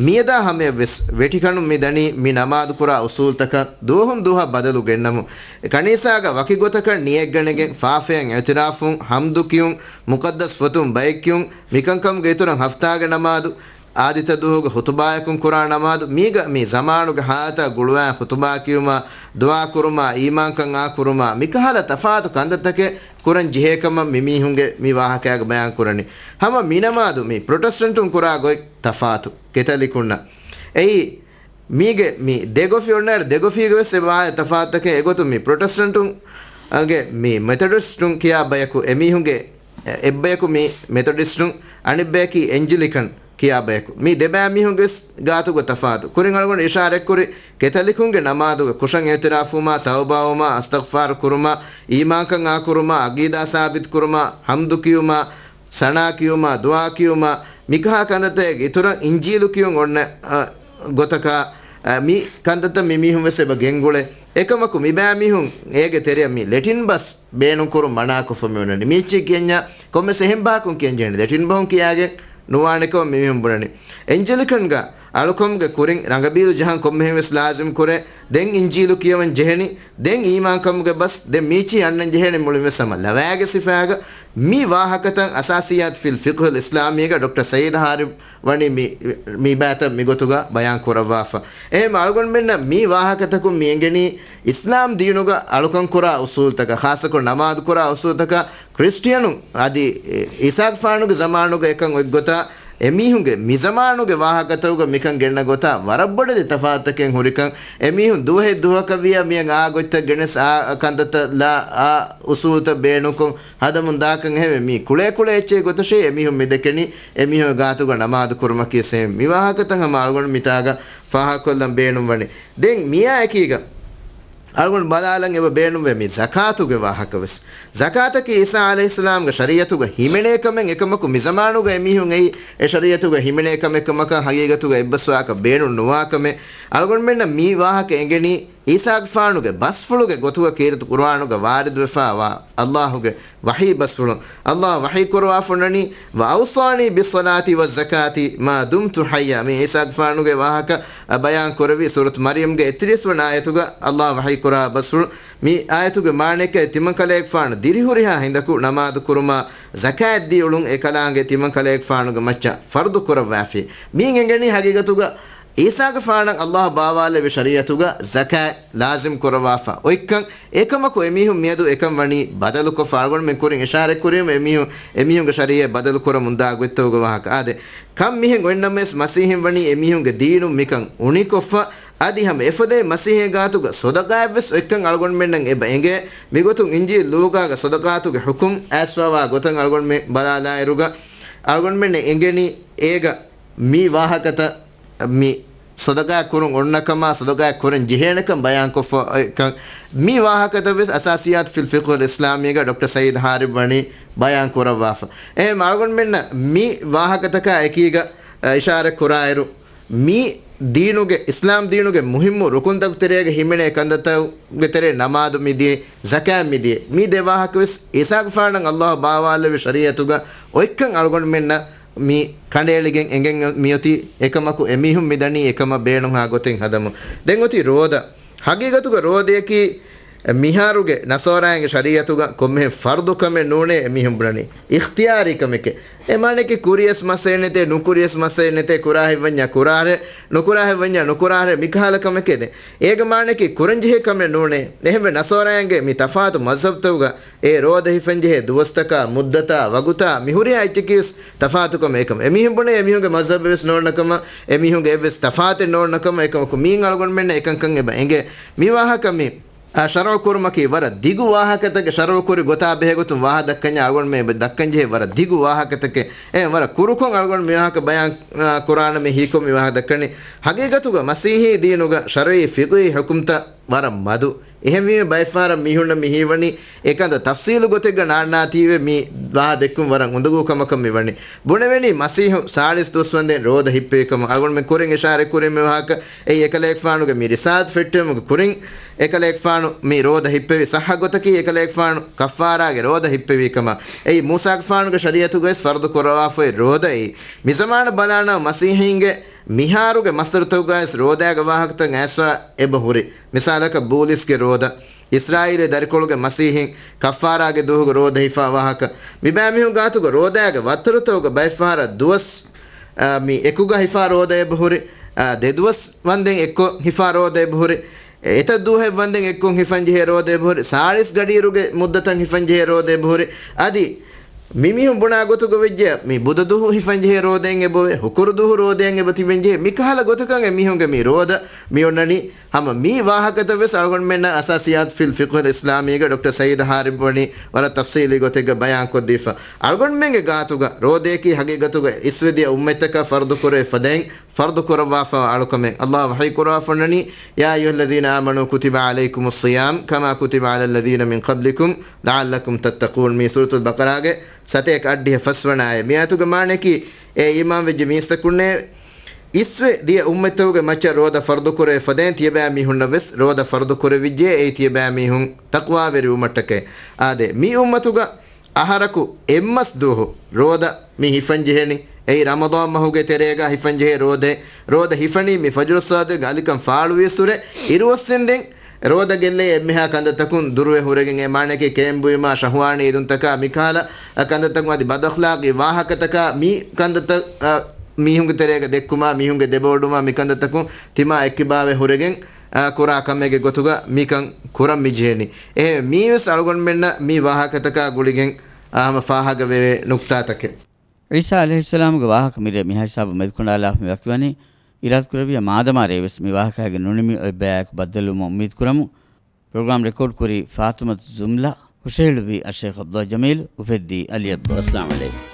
މިއަދާ ހަމަޔަށްވެސް ވެޓިކަނުން މި ދަނީ މި ނަމާދު ކުރާ އުސޫލުތަކަށް ދުވަހުން ދުވަހަށް ބަދަލު ގެންނަމުން. ކަނީސާގަ ވަކި ގޮތަކަށް ނިޔަތްގަނެގެން ފާފައިން އިޢުތިރާފުން، ޙަމްދު ކިޔުން، މުޤައްދަސް ފޮތުން ބައެއް ކިޔުން، މިކަންކަމުގެ އިތުރަށް ހަފްތާގެ ނަމާދު، އާދިތަ ދުވަހުގެ ޚުތުބާއަކުން ކުރާ ނަމާދު، މީގަ މި ޒަމާނުގެ ޙާލަތާ ގުޅުވާ ޚުތުބާ ކިޔުމާ، ދުޢާ ކުރުމާ، އީމާންކަން އާކުރުމާ، މިކަހަލަ ތަފާތު ކަންތައްތަކެއް ކުރަން ޖެހޭ ކަމަށް މި މީހުންގެ މި ވާހަކައިގަ ބަޔާން ކުރަނީ. ހަމަ މި ނަމާދު މި ޕްރޮޓެސްޓެންޓުން ކުރާ ގޮތް ތަފާތު ކެތަލިކުންނަށް. އެއީ މީގެ މި ދެ ގޮފި އޮންނައިރު ދެ ގޮފީގަ ވެސް އެބަ އާ ތަފާތުތަކެއް. އެގޮތުން މި ޕްރޮޓެސްޓެންޓުން ގެ މި މެތޮޑިސްޓުން ކިޔާ ބަޔަކު އެމީހުންގެ އެއްބަޔަކު މި މެތޮޑިސްޓުން، އަނެއްބަޔަކީ އެންޖިލިކަން ކިޔާ ބަޔަކު. މި ދެބައިމީހުންގެ ގާތުގަ ތަފާތު. ކުރިން އަޅުގަނޑު އިޝާރަތްކުރި ކެތަލިކުންގެ ނަމާދުގަ ކުށަށް އިޢުތިރާފުވުމާ، ތައުބާވުމާ، އަސްތަޣްފާރު ކުރުމާ، އީމާންކަން އާކުރުމާ، އަގީދާ ސާބިތު ކުރުމާ، ޙަމްދު ކިޔުމާ، ސަނާ ކިޔުމާ، ދުޢާ ކިޔުމާ، މިކަހާ ކަންތައްތަކެއް އިތުރަށް އިންޖީލު ކިޔުން އޮންނަ ގޮތަކާ، އަ، މި ކަންތައްތައް މި މީހުން ވެސް އެބަ ގެންގުޅޭ. އެކަމަކު މިބައިމީހުން އޭގެ ތެރެއަށް މި ލެޓިން ބަސް ބޭނުންކުރުން މަނާކޮށްފަ މި އޮންނަނީ. މީޗީ ކިޔަންޏާ ކޮންމެސް އެހެން ބަހަކުން ކިޔަން ޖެހެނީ. ލެޓިން ބަހުން ކިޔާގެން ނުވާނެކަމަށް މި މީހުން ބުނަނީ. އެންޖެލިކަންގަ އަޅުކަމުގެ ކުރިން ރަނގަބީލު ޖަހަން ކޮންމެހެން ވެސް ލާޒިމް ކުރޭ. ދެން އިންޖީލު ކިޔަވަން ޖެހެނީ. ދެން އީމާންކަމުގެ ބަސް. ދެން މީޗީ އަންނަން ޖެހޭނެ މުޅިން ވެސް ހަމަ ލަވައިގެ ސިފައިގަ. މި ވާހަކަތައް އަސާސިއްޔާތު ފިލް ފިޤްހުލް އިސްލާމީގަ ޑޮކްޓަރ ސައީދު ހާރިބް ވަނީ މި، މި ބާތައް މިގޮތުގަ ބަޔާން ކުރައްވާފަ. އެހެން އަޅުގަނޑުމެންނަށް މި ވާހަކަތަކުން މި އެނގެނީ އިސްލާމް ދީނުގަ އަޅުކަން ކުރާ އުސޫލުތަކަށް، ޚާއްޞަކޮށް ނަމާދު ކުރާ އުސޫލުތަކަށް، ކްރިސްޓިއަނުން އަދި އިސާގެފާނުގެ ޒަމާނުގަ އެކަން އޮތްގޮތާ، އެމީހުންގެ މި ޒަމާނުގެ ވާހަކަތަކުގަ މިކަން ގެންނަ ގޮތާ ވަރަށް ބޮޑެތި ތަފާތުތަކެއް ހުރިކަން، އެމީހުން ދުވަހެއް ދުވަހަކަށް ވިޔަ މިއަށް އާ ގޮތްތައް ގެނެސް އާ ކަންތައްތައް ލާ އާ އުސޫލުތައް ބޭނުންކޮށް ހަދަމުން ދާކަން އެހެންވެ، މީ ކުޅޭ ކުޅޭ އެއްޗެއް ގޮތަށޭ އެމީހުން މި ދެކެނީ. އެމީހުން ގާތުގަ ނަމާދު ކުރުމަކީ ސޭމް. މި ވާހަކަތައް ހަމަ އަޅުގަނޑު މިތާގަ ފާހަގަކޮށްލަން ބޭނުންވަނީ. ދެން މިއާ އެކީގަ އަޅުގަނޑު ބަލާލަން އެބަ ބޭނުންވޭ މި ޒަކާތުގެ ވާހަކަވެސް. ޒަކާތަކީ އީސާ ޢަލައިހިއްސަލާމްގެ ޝަރީޢަތުގަ ހިމެނޭ ކަމެއް. އެކަމަކު މި ޒަމާނުގަ އެމީހުން އެއީ އެ ޝަރީޢަތުގަ ހިމެނޭ ކަމެއް ކަމަކަށް ހަގީގަތުގަ އެއްބަސްވާކަށް ބޭނުން ނުވާ ކަމެއް. އަޅުގަނޑުމެންނަށް މި ވާހަކަ އެނގެނީ އީސާގެފާނުގެ ބަސްފުޅުގެ ގޮތުގަ ކީރިތި ޤުރުއާނުގަ ވާރިދުވެފާވާ އައްލާހުގެ ވަޙީ ބަސްފުޅުން. އައްލާހު ވަޙީ ކުރަވާފަ އޮންނަނީ، "وأوصاني بالصلاة والزكاة ما دمت حيا." މި އީސާގެފާނުގެ ވާހަކަ ބަޔާން ކުރެވި ސޫރަތު މަރްޔަމްގެ އެއްތިރީސް ވަނަ އާޔަތުގަ އައްލާހު ވަޙީ ކުރާ ބަސްފުޅުން. މި އާޔަތުގެ މާނައަކީ ތިމަން ކަލޭގެފާނު ދިރިހުރިހާ ހިނދަކު ނަމާދު ކުރުމާ ޒަކާތް ދިއުޅުން އެކަލާނގެ ތިމަން ކަލޭގެފާނުގެ މައްޗަށް ފަރުޟު ކުރައްވާފި. މީން އެނގެނީ ހަގީގަތުގަ އީސާގެފާނަށް އައްލާހު ބާވާލެއްވި ޝަރީޢަތުގަ ޒަކާތް ލާޒިމް ކުރައްވާފަ އޮތްކަން. އެކަމަކު އެމީހުން މިއަދު އެކަން ވަނީ ބަދަލުކޮށްފަ. އަޅުގަނޑުމެން ކުރިން އިޝާރަތް ކުރީމަ އެމީހުން، އެމީހުންގެ ޝަރީޢަތް ބަދަލު ކުރަމުންދާ ގޮތްތަކުގެ ވާހަކަ. އާދެ، ކަން މިހެން އޮތްނަމަވެސް މަސީހީން ވަނީ އެމީހުންގެ ދީނުން މިކަން އުނިކޮށްފަ. އަދި ހަމަ އެފަދައިން މަސީހީން ގާތުގަ ޞަދަޤާތްވެސް އޮތްކަން އަޅުގަނޑުމެންނަށް އެބަ އެނގޭ. މިގޮތުން އިންޖީލް ލޫޤާގެ ޞަދަޤާތުގެ ޙުކުމް އައިސްފަވާ ގޮތަށް އަޅުގަނޑުމެން ބަލާލާއިރުގަ، އަޅުގަނޑުމެންނަށް އެނގެނީ އޭގަ މި ވާހަކަތައް މި ޞަދަޤާތް ކުރުން އޮންނަ ކަމާ، ޞަދަޤާތް ކުރަން ޖެހޭނެކަން ބަޔާންކޮށްފަ ކަން. މި ވާހަކަތައް ވެސް އަސާސިއްޔާތު ފިލް ފިޤްހުލް އިސްލާމީގަ ޑޮކްޓަރ ސައީދު ހާރިބް ވަނީ ބަޔާން ކުރައްވާފަ. އެހެން އަޅުގަނޑުމެންނަށް މި ވާހަކަތަކާ އެކީގަ، އަ، އިޝާރަތް ކުރާއިރު، މި ދީނުގެ، އިސްލާމް ދީނުގެ މުހިއްމު ރުކުންތަކުގެ ތެރޭގަ ހިމެނޭ ކަންތައްތަކުގެ ތެރޭ ނަމާދު މިދިޔައީ، ޒަކާތް މިދިޔައީ. މި ދެ ވާހަކަ ވެސް އީސާގެފާނަށް އައްލާހު ބާވާލެއްވި ޝަރީޢަތުގަ އޮތްކަން އަޅުގަނޑުމެންނަށް މި ކަނޑައެޅިގެން އެނގެން މިއޮތީ. އެކަމަކު އެމީހުން މި ދަނީ އެކަމަށް ބޭނުންހާ ގޮތެއް ހަދަމުން. ދެން އޮތީ ރޯދަ. ހަގީގަތުގަ ރޯދަޔަކީ މިހާރުގެ ނަޞާރާއިންގެ ޝަރީޢަތުގަ ކޮންމެހެން ފަރުޟު ކަމެއް ނޫނޭ އެމީހުން ބުނަނީ. އިޚްތިޔާރީ ކަމެކޭ. އެ މާނައަކީ ކުރިޔަސް މައްސަލައެއް ނެތޭ، ނުކުރިޔަސް މައްސަލައެއް ނެތޭ، ކުރާ ހެއްވަންޏާ ކުރާހެ، ނުކުރާ ހެއްވަންޏާ ނުކުރާހެ، މިކަހަލަ ކަމެކޭ ދެން. އޭގެ މާނައަކީ ކުރަންޖެހޭ ކަމެއް ނޫނޭ. އެހެންވެ ނަޞާރާއިންގެ މި ތަފާތު މަޒްހަބްތަކުގަ އެ ރޯދަ ހިފަންޖެހޭ ދުވަސްތަކާ، މުއްދަތާ، ވަގުތާ، މި ހުރިހާ އެއްޗަކީވެސް ތަފާތު ކަމެއް. އެކަމަ އެމީހުން ބުނޭ އެމީހުންގެ މަޒްހަބެއް ވެސް ނޯންނަ ކަމަށް، އެމީހުންގެ އެއްވެސް ތަފާތެއް ނޯންނަ ކަމަށް. އެކަމަކު މީން އަޅުގަނޑުމެންނަށް އެކަންކަން އެބަ އެނގޭ. މި ވާހަކަ މި އާ، ޝަރުޢު ކުރުމަކީ ވަރަށް ދިގު ވާހަކަތަކެއް. ޝަރުޢު ކުރި ގޮތާ ބެހޭގޮތުން ވާހަ ދައްކަންޏާ އަޅުގަނޑުމެން އެބަ ދައްކަންޖެހޭ ވަރަށް ދިގު ވާހަކަތަކެއް. އެ ވަރަށް ކުރުކޮށް އަޅުގަނޑު މި ވާހަކަ ބަޔާން، އާ، ކުރާނަމޭ ހީކޮށް މި ވާހަ ދައްކަނީ. ހަގީގަތުގަ މަސީޙީ ދީނުގަ ޝަރުޢީ ފިޤުހީ ޙުކުމްތައް ވަރަށް މަދު. އެހެންވީމަ ބައެއްފަހަރަށް މީހުންނަށް މި ހީވަނީ އެކަންތައް ތަފްޞީލު ގޮތެއްގަ ނާންނާތީވެ މި ވާހަ ދެއްކުން ވަރަށް އުނދަގޫ ކަމަކަށް މި ވަނީ. ބުނެވެނީ މަސީޙު ސާޅީސް ދުވަސް ވަންދެން ރޯދަ ހިއްޕެވި ކަމަށް. އަޅުގަނޑުމެން ކުރިން އިޝާރަތް ކުރިން މި ވާހަކަ އެއީ އެކަލޭގެފާނުގެ މި ރިސާލަތު ފެއްޓެވުމުގެ ކުރިން އެކަލޭގެފާނު މި ރޯދަ ހިއްޕެވި ސައްހަ ގޮތަކީ އެކަލޭގެފާނު ކައްފާރާގެ ރޯދަ ހިއްޕެވީ ކަމަށް. އެއީ މޫސާގެފާނުގެ ޝަރީޢަތުގަ ވެސް ފަރުޟު ކުރައްވާފައި ރޯދައީ. މިޒަމާނަށް ބަލާނަމަ މަސީޙީންގެ މިހާރުގެ މަސްދަރުތަކުގައިވެސް ރޯދާގެ ވާހަކަތައް އައިސްފަ އެބަ ހުރި. މިސާލަކަށް ބޫލީސްގެ ރޯދަ، އިސްރާއީލީ ދަރިކޮޅުގެ މަސީޙީން ކައްފާރާގެ ދުވަހުގަ ރޯދަ ހިފާ ވާހަކަ. މިބައިމީހުން ގާތުގަ ރޯދާގެ ވައްތަރުތަކުގަ ބައެއްފަހަރަށް ދުވަސް، އާ، މި އެކުގަ ހިފާ ރޯދަ އެބަ ހުރި، އާ، ދެދުވަސް ވަންދެން އެއްކޮށް ހިފާ ރޯދަ އެބަ ހުރި. އެތައް ދުވަހެއް ވަންދެން އެއްކޮށް ހިފަން ޖެހޭ ރޯދަ އެބަ ހުރި، ސާޅީސް ގަޑިއިރުގެ މުއްދަތަށް ހިފަން ޖެހޭ ރޯދަ އެބަ ހުރި. އަދި މި މީހުން ބުނާ ގޮތުގަ ވެއްޖެ، މި ބުދަ ދުވަހު ހިފަން ޖެހޭ ރޯދައެއް އެބަ ހުރި، ހުކުރު ދުވަހު ރޯދައެއް އެބަ ތިބެން ޖެހޭ. މި ކަހަލަ ގޮތަކަށް އެ މީހުންގެ މި ރޯދަ މި އޮންނަނީ. ހަމަ މި ވާހަކަތައް ވެސް އަޅުގަނޑުމެންނަށް އަސާސިއްޔާތު ފިލް ފިޤްހުލް އިސްލާމީގަ ޑޮކްޓަރ ސައީދު ހާރިބް ވަނީ ވަރަށް ތަފްޞީލީ ގޮތެއްގަ ބަޔާން ކޮށްދީފަ. އަޅުގަނޑުމެންގެ ގާތުގަ ރޯދައަކީ ހަގީގަތުގަ އިސްވެ ދިޔަ އުއްމަތްތަކަށް ފަރުޟު ކުރެވިފަ ދެން ފަރުޟު ކުރައްވާފައިވާ އަޅުކަމެއް. ﷲ ވަޙީ ކުރައްވާފަ އޮންނަނީ، يا أيها الذين آمنوا كتب عليكم الصيام كما كتب على الذين من قبلكم لعلكم تتقون. މީ ސޫރަތުލް ބަޤަރާގެ ސަތޭކަ އަށްޑިހަ ފަސް ވަނަ އާޔަތް. މި އާޔަތުގެ މާނައަކީ، އޭ އީމާން ވެއްޖެ މީސްތަކުންނޭ، އިސްވެ ދިޔަ އުއްމަތްތަކުގެ މައްޗަށް ރޯދަ ފަރުޟު ކުރެވިފަ ދެން ތިޔަބައިމީހުންނަށް ވެސް ރޯދަ ފަރުޟު ކުރެވިއްޖެ، އެއީ ތިޔަބައިމީހުން ތަޤްވާވެރިވުމަށްޓަކައި. އާދެ، މި އުއްމަތުގަ އަހަރަކު އެއްމަސް ދުވަހު ރޯދަ މި ހިފަން ޖެހެނީ. އެއީ ރަމަޟާން މަހުގެ ތެރޭގަ ހިފަން ޖެހޭ ރޯދައެއް. ރޯދަ ހިފަނީ މި ފަޖުރު ޞާދިޤްގެ އަލިކަން ފާޅުވިޔަސްވުރެ އިރުއޮއްސެންދެން ރޯދަ ގެއްލޭ އެންމެހާ ކަންތައްތަކުން ދުރުވެ ހުރެގެން. އެ މާނައަކީ ކޭން ބުއިމާ ޝަހުވާނީ އެދުންތަކާ މިކަހަލަ ކަންތައްތަކުން އަދި ބަދްއަޚްލާޤީ ވާހަކަތަކާ މި ކަންތައްތައް، އަ، މީހުންގެ ތެރޭގަ ދެއްކުމާ މީހުންގެ ދެބަވަޑުވުމާ މި ކަންތައްތަކުން ތިމާ އެއްކިބާވެ ހުރެގެން، އާ، ކުރާ ކަމެއްގެ ގޮތުގަ މިކަން ކުރަން މިޖެހެނީ. އެހެން މީވެސް އަޅުގަނޑުމެންނަށް މި ވާހަކަތަކާ ގުޅިގެން، އާ، ހަމަ ފާހަގަވެވޭ ނުކްތާތަކެއް. ޢީސާ ޢަލައިހިއްސަލާމުގެ ވާހަކަ މިރޭ މިހާ ހިސާބަށް މެދުކަނޑާލާފަ މި ވަކިވަނީ، އިރާދަކުރެއްވިޔާ މާދަމާ ރޭވެސް މި ވާހަކައިގެ ނުނިމި އޮތްބަޔާއެކު ބައްދަލުވުމަށް އުއްމީދުކުރަމު. ޕްރޮގްރާމް ރެކޯޑް ކުރީ ފާތުމަތު ޒުމްލާ، ހުށަހެޅުއްވީ އައްޝައިޚް ޢަބްދުﷲ ޖަމީލް، އުފެއްދީ ޢަލީ ޢަބްދު. އައްސަލާމު ޢަލައިކުމް.